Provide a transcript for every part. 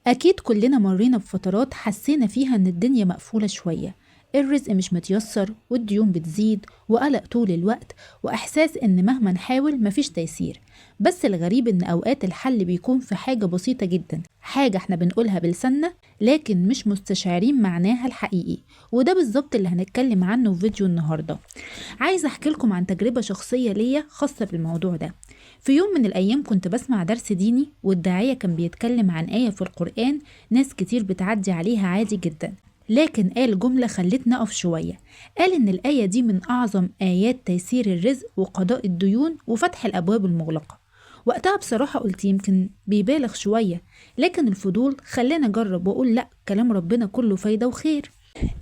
أكيد كلنا مرينا بفترات حسينا فيها إن الدنيا مقفولة شوية، الرزق مش متيسر والديون بتزيد وقلق طول الوقت وإحساس إن مهما نحاول مفيش تيسير. بس الغريب إن أوقات الحل بيكون في حاجة بسيطة جدا، حاجة احنا بنقولها بلساننا لكن مش مستشعرين معناها الحقيقي، وده بالظبط اللي هنتكلم عنه في فيديو النهاردة. عايزة أحكي لكم عن تجربة شخصية ليا خاصة بالموضوع ده. في يوم من الأيام كنت بسمع درس ديني، والداعية كان بيتكلم عن آية في القرآن ناس كتير بتعدي عليها عادي جدا، لكن قال جملة خلتنا أقف شوية. قال إن الآية دي من أعظم آيات تيسير الرزق وقضاء الديون وفتح الأبواب المغلقة. وقتها بصراحة قلت يمكن بيبالغ شوية، لكن الفضول خلاني أجرب وأقول لأ، كلام ربنا كله فايدة وخير.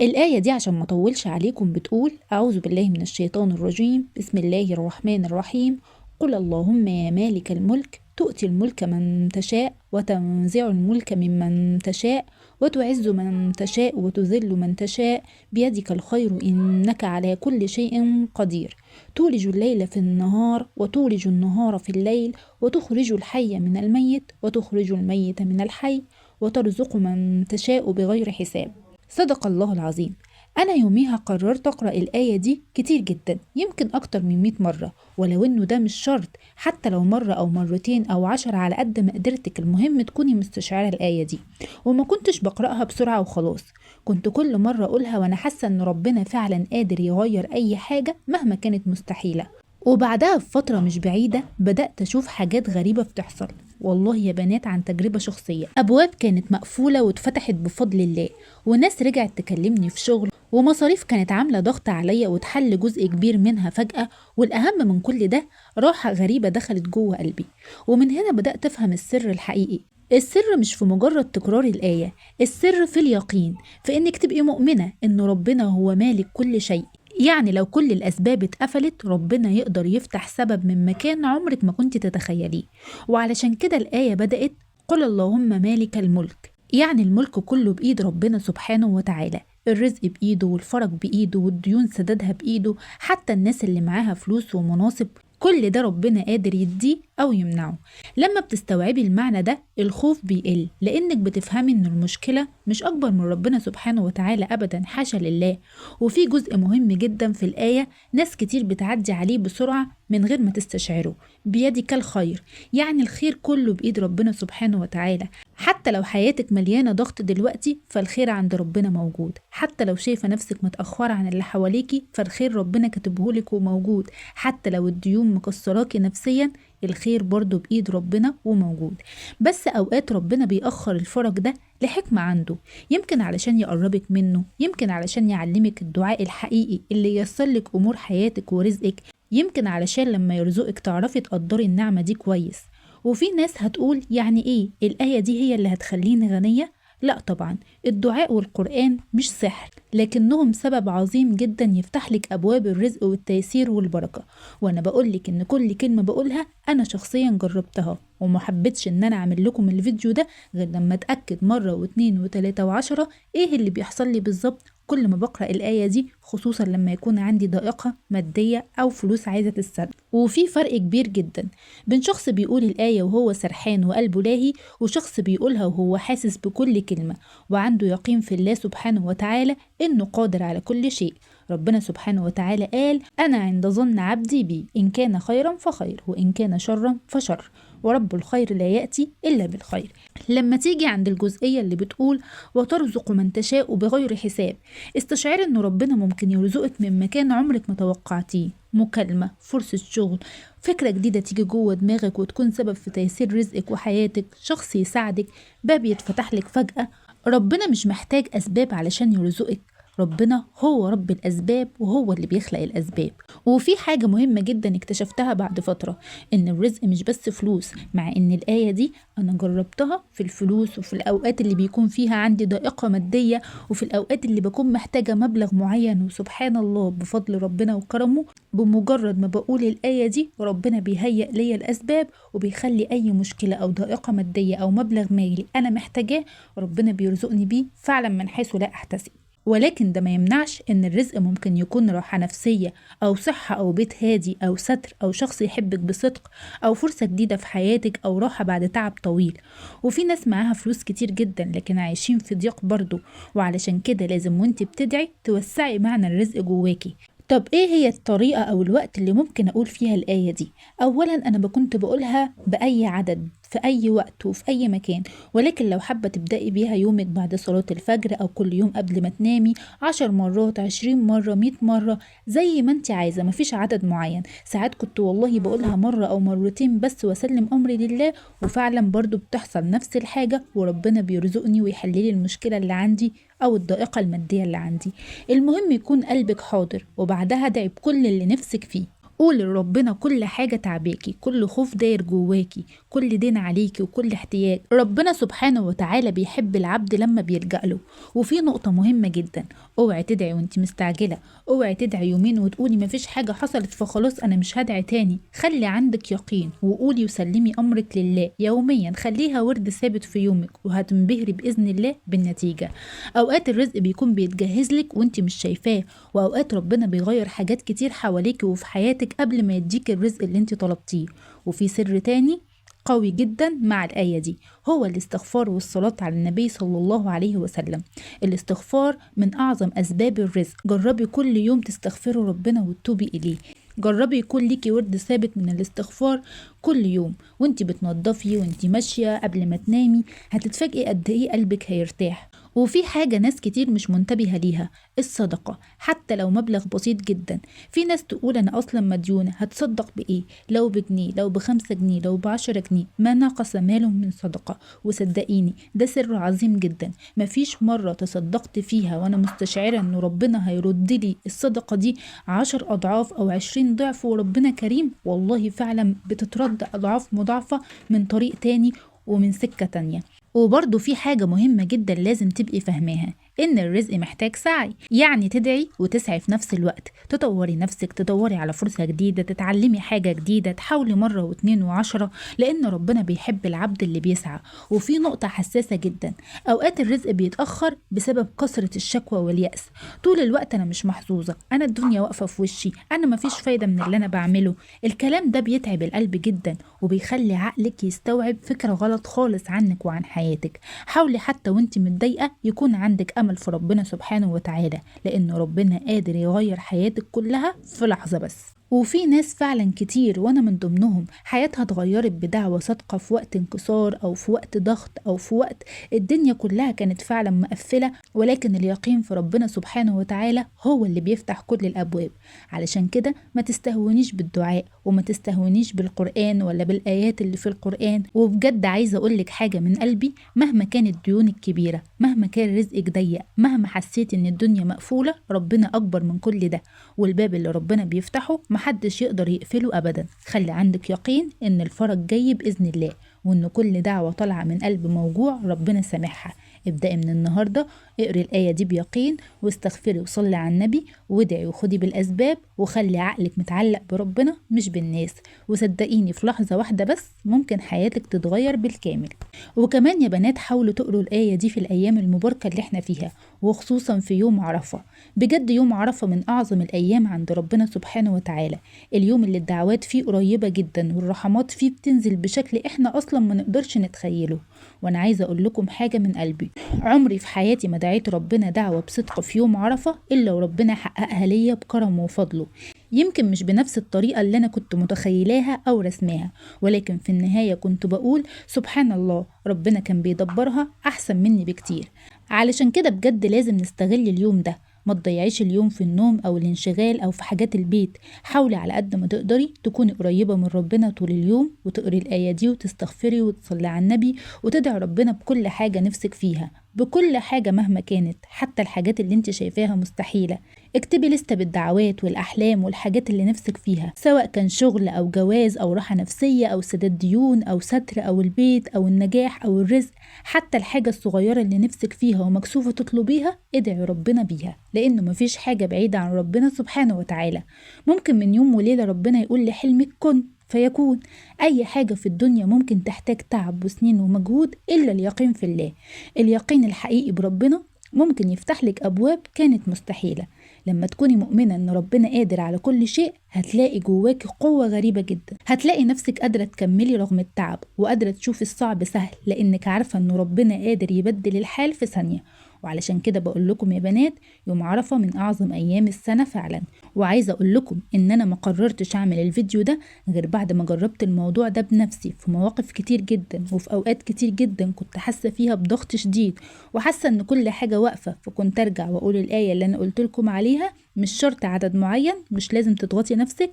الآية دي عشان ما أطولش عليكم بتقول: أعوذ بالله من الشيطان الرجيم، بسم الله الرحمن الرحيم، قل اللهم يا مالك الملك تؤتي الملك من تشاء وتنزع الملك ممن تشاء وتعز من تشاء وتذل من تشاء بيدك الخير إنك على كل شيء قدير، تولج الليل في النهار وتولج النهار في الليل وتخرج الحي من الميت وتخرج الميت من الحي وترزق من تشاء بغير حساب. صدق الله العظيم. أنا يوميها قررت أقرأ الآية دي كتير جدا، يمكن أكتر من 100 مرة، ولو إنه ده مش شرط، حتى لو مرة أو مرتين أو 10 على قد ما قدرتك، المهم تكوني مستشعرة الآية دي. وما كنتش بقرأها بسرعة وخلاص، كنت كل مرة أقولها وأنا حاسة إن ربنا فعلا قادر يغير أي حاجة مهما كانت مستحيلة. وبعدها بفترة مش بعيدة بدأت أشوف حاجات غريبة بتحصل، والله يا بنات عن تجربة شخصية. أبواب كانت مقفولة واتفتحت بفضل الله، وناس رجعت تكلمني في شغل، ومصاريف كانت عاملة ضغط عليا وتحل جزء كبير منها فجأة، والأهم من كل ده راحة غريبة دخلت جوه قلبي. ومن هنا بدأت أفهم السر الحقيقي. السر مش في مجرد تكرار الآية، السر في اليقين، في إنك تبقي مؤمنة إن ربنا هو مالك كل شيء. يعني لو كل الأسباب اتقفلت ربنا يقدر يفتح سبب من مكان عمرك ما كنت تتخيليه. وعلشان كده الآية بدأت قل اللهم مالك الملك، يعني الملك كله بإيد ربنا سبحانه وتعالى، الرزق بإيده والفرج بإيده والديون سددها بإيده، حتى الناس اللي معاها فلوس ومناصب كل ده ربنا قادر يديه أو يمنعه. لما بتستوعبي المعنى ده الخوف بيقل، لأنك بتفهمي إن المشكلة مش أكبر من ربنا سبحانه وتعالى أبدا، حاشا لله. وفي جزء مهم جدا في الآية ناس كتير بتعدي عليه بسرعة من غير ما تستشعره، بيدك الخير، يعني الخير كله بإيد ربنا سبحانه وتعالى. حتى لو حياتك مليانة ضغط دلوقتي فالخير عند ربنا موجود، حتى لو شايفة نفسك متأخرة عن اللي حواليكي فالخير ربنا كاتبهولك وموجود، حتى لو الديون مكسراكي نفسيا الخير برضو بإيد ربنا وموجود. بس أوقات ربنا بيأخر الفرج ده لحكمة عنده، يمكن علشان يقربك منه، يمكن علشان يعلمك الدعاء الحقيقي اللي ييسرلك أمور حياتك ورزقك، يمكن علشان لما يرزقك تعرفي تقدري النعمة دي كويس. وفي ناس هتقول يعني إيه الآية دي هي اللي هتخليني غنية؟ لا طبعا، الدعاء والقرآن مش سحر، لكنهم سبب عظيم جدا يفتح لك أبواب الرزق والتيسير والبركة. وأنا بقولك إن كل كلمة بقولها أنا شخصيا جربتها، وما حبيتش إن أنا أعمل لكم الفيديو ده غير لما أتأكد مرة و2 و3 و10 إيه اللي بيحصل لي بالظبط كل ما بقرأ الآية دي، خصوصا لما يكون عندي ضائقة مادية أو فلوس عايزة تتسد. وفي فرق كبير جدا بين شخص بيقول الآية وهو سرحان وقلبه لاهي، وشخص بيقولها وهو حاسس بكل كلمة وعنده يقين في الله سبحانه وتعالى إنه قادر على كل شيء. ربنا سبحانه وتعالى قال: أنا عند ظن عبدي بي، إن كان خيرا فخير وإن كان شرا فشر، ورب الخير لا يأتي إلا بالخير. لما تيجي عند الجزئية اللي بتقول وترزق من تشاء بغير حساب، استشعر إن ربنا ممكن يرزقك من مكان عمرك ما توقعتيه، مكالمة، فرصة شغل، فكرة جديدة تيجي جوه دماغك وتكون سبب في تيسير رزقك وحياتك، شخص يساعدك، باب يتفتح لك فجأة. ربنا مش محتاج أسباب علشان يرزقك، ربنا هو رب الأسباب وهو اللي بيخلق الأسباب. وفي حاجة مهمة جدا اكتشفتها بعد فترة، إن الرزق مش بس فلوس، مع إن الآية دي أنا جربتها في الفلوس وفي الأوقات اللي بيكون فيها عندي ضائقة مادية وفي الأوقات اللي بكون محتاجة مبلغ معين، وسبحان الله بفضل ربنا وكرمه بمجرد ما بقول الآية دي ربنا بيهيئ لي الأسباب وبيخلي أي مشكلة أو ضائقة مادية أو مبلغ مالي أنا محتاجاه ربنا بيرزقني بيه فعلا من حيث لا أحتسب. ولكن ده ما يمنعش إن الرزق ممكن يكون راحة نفسية أو صحة أو بيت هادي أو ستر أو شخص يحبك بصدق أو فرصة جديدة في حياتك أو راحة بعد تعب طويل. وفي ناس معاها فلوس كتير جدا لكن عايشين في ضيق برضو، وعلشان كده لازم وانت بتدعي توسعي معنى الرزق جواكي. طب ايه هي الطريقة او الوقت اللي ممكن اقول فيها الآية دي؟ اولا انا كنت بقولها بأي عدد في اي وقت وفي اي مكان، ولكن لو حابة تبدأي بيها يومك بعد صلاة الفجر او كل يوم قبل ما تنامي 10 مرات، 20 مرة، 100 مرة، زي ما انت عايزة، مفيش عدد معين. ساعات كنت والله بقولها مرة او مرتين بس واسلم امري لله، وفعلا برضو بتحصل نفس الحاجة وربنا بيرزقني ويحللي المشكلة اللي عندي او الضائقة المادية اللي عندي. المهم يكون قلبك حاضر، وبعدها ادعي بكل اللي نفسك فيه. قولي لربنا كل حاجة تعباكي، كل خوف داير جواكي، كل دين عليكي، وكل احتياج. ربنا سبحانه وتعالى بيحب العبد لما بيلجأ له. وفي نقطة مهمة جدا، اوعي تدعي وانت مستعجلة، اوعي تدعي يومين وتقولي مفيش حاجة حصلت فخلاص انا مش هدعي تاني. خلي عندك يقين وقولي وسلمي امرك لله يوميا، خليها ورد ثابت في يومك وهتنبهري بإذن الله بالنتيجة. اوقات الرزق بيكون بيتجهز لك وانت مش شايفاه، واوقات ربنا بيغير حاجات كتير حواليكي وفي حياتك قبل ما يديك الرزق اللي انت طلبتيه. وفي سر تاني قوي جدا مع الآية دي، هو الاستغفار والصلاة على النبي صلى الله عليه وسلم. الاستغفار من أعظم أسباب الرزق. جربي كل يوم تستغفري ربنا وتتوبي إليه. جربي يكون ليكي ورد ثابت من الاستغفار كل يوم، وانت بتنظفي وانت ماشية قبل ما تنامي، هتتفاجئي قد ايه قلبك هيرتاح. وفي حاجة ناس كتير مش منتبهة ليها، الصدقة، حتى لو مبلغ بسيط جدا. في ناس تقول أنا أصلا مديونة، هتصدق بإيه؟ لو بجنيه، لو ب5 جنيه، لو ب10 جنيه، ما نقص مال من صدقة. وصدقيني ده سر عظيم جدا. مفيش مرة تصدقت فيها وأنا مستشعرة إن ربنا هيرد لي الصدقة دي 10 أضعاف أو 20 ضعف، وربنا كريم والله فعلا بتترد أضعاف مضاعفة من طريق تاني ومن سكة تانية. وبرضو في حاجة مهمة جدا لازم تبقي فاهماها، إن الرزق محتاج سعي، يعني تدعي وتسعي في نفس الوقت، تطوري نفسك، تدوري على فرصة جديدة، تتعلمي حاجة جديدة، تحاولي مرة 2 و10، لأن ربنا بيحب العبد اللي بيسعى. وفي نقطة حساسة جدا، أوقات الرزق بيتأخر بسبب كثرة الشكوى واليأس. طول الوقت أنا مش محظوظة، أنا الدنيا واقفة في وشي، أنا مفيش فايدة من اللي أنا بعمله. الكلام ده بيتعب القلب جدا وبيخلي عقلك يستوعب فكرة غلط خالص عنك وعن حياتك. حاولي حتى وانت متضايقة يكون عندك أمل في ربنا سبحانه وتعالى، لأن ربنا قادر يغير حياتك كلها في لحظة بس. وفي ناس فعلا كتير وانا من ضمنهم حياتها اتغيرت بدعوة صادقة في وقت انكسار او في وقت ضغط او في وقت الدنيا كلها كانت فعلا مقفلة، ولكن اليقين في ربنا سبحانه وتعالى هو اللي بيفتح كل الابواب. علشان كده ما تستهونيش بالدعاء وما تستهونيش بالقرآن ولا بالآيات اللي في القرآن. وبجد عايزة اقولك حاجة من قلبي، مهما كانت ديونك كبيرة، مهما كان رزقك ضيق، مهما حسيت ان الدنيا مقفولة، ربنا اكبر من كل ده، والباب اللي ربنا بيفتحه محدش يقدر يقفله أبدا. خلي عندك يقين إن الفرج جاي بإذن الله، وإن كل دعوة طالعة من قلب موجوع ربنا سامعها. ابدأي من النهاردة، اقري الآية دي بيقين، واستغفري وصلي على النبي، وادعي وخدي بالأسباب، وخلي عقلك متعلق بربنا مش بالناس. وصدقيني في لحظة واحدة بس ممكن حياتك تتغير بالكامل. وكمان يا بنات حاولوا تقروا الآية دي في الأيام المباركة اللي احنا فيها، وخصوصا في يوم عرفة. بجد يوم عرفة من أعظم الأيام عند ربنا سبحانه وتعالى، اليوم اللي الدعوات فيه قريبة جدا والرحمات فيه بتنزل بشكل احنا أصلا ما نقدرش نتخيله. وأنا عايزة أقول لكم حاجة من قلبي، عمري في حياتي ما دعيت ربنا دعوة بصدق في يوم عرفة إلا وربنا حققها ليا بكرمه وفضله. يمكن مش بنفس الطريقة اللي أنا كنت متخيلاها أو رسماها، ولكن في النهاية كنت بقول سبحان الله ربنا كان بيدبرها أحسن مني بكتير. علشان كده بجد لازم نستغل اليوم ده، ما تضيعيش اليوم في النوم أو الانشغال أو في حاجات البيت. حاولي على قد ما تقدري تكوني قريبة من ربنا طول اليوم، وتقري الآية دي وتستغفري وتصلي على النبي وتدعي ربنا بكل حاجة نفسك فيها، بكل حاجة مهما كانت، حتى الحاجات اللي انت شايفاها مستحيلة. اكتبي لستة بالدعوات والأحلام والحاجات اللي نفسك فيها، سواء كان شغل أو جواز أو راحة نفسية أو سداد ديون أو ستر أو البيت أو النجاح أو الرزق. حتى الحاجة الصغيرة اللي نفسك فيها ومكسوفة تطلبيها ادعي ربنا بيها، لأنه مفيش حاجة بعيدة عن ربنا سبحانه وتعالى. ممكن من يوم وليلة ربنا يقول لحلمك كن فيكون. أي حاجة في الدنيا ممكن تحتاج تعب وسنين ومجهود إلا اليقين في الله. اليقين الحقيقي بربنا ممكن يفتح لك أبواب كانت مستحيلة. لما تكوني مؤمنة إن ربنا قادر على كل شيء هتلاقي جواكي قوة غريبة جدا، هتلاقي نفسك قادرة تكملي رغم التعب، وقادرة تشوفي الصعب سهل لأنك عارفة إن ربنا قادر يبدل الحال في ثانية. وعلشان كده بقول لكم يا بنات، يوم عرفة من أعظم أيام السنة فعلا. وعايزة أقول لكم إن أنا ما قررتش أعمل الفيديو ده غير بعد ما جربت الموضوع ده بنفسي في مواقف كتير جدا، وفي أوقات كتير جدا كنت حاسة فيها بضغط شديد وحاسة إن كل حاجة واقفة، فكنت أرجع وأقول الآية اللي أنا قلت لكم عليها، مش شرط عدد معين، مش لازم تضغطي نفسك،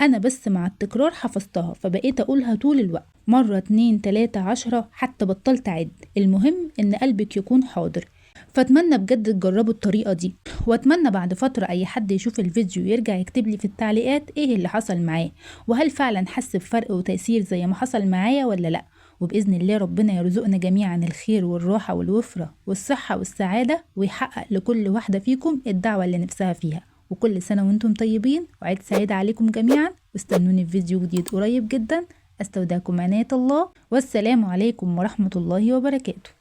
أنا بس مع التكرار حفظتها فبقيت أقولها طول الوقت، مرة 2 3 10 حتى بطلت أعد. المهم إن قلبك يكون حاضر. فاتمنى بجد تجربوا الطريقة دي، واتمنى بعد فترة اي حد يشوف الفيديو يرجع يكتب لي في التعليقات ايه اللي حصل معاه، وهل فعلا حس بفرق وتأثير زي ما حصل معايا ولا لا. وبإذن الله ربنا يرزقنا جميعا الخير والراحة والوفرة والصحة والسعادة، ويحقق لكل واحدة فيكم الدعوة اللي نفسها فيها. وكل سنة وانتم طيبين، وعيد سعيد عليكم جميعا، واستنوني في فيديو جديد قريب جدا. استودعكم عناية الله، والسلام عليكم ورحمة الله وبركاته.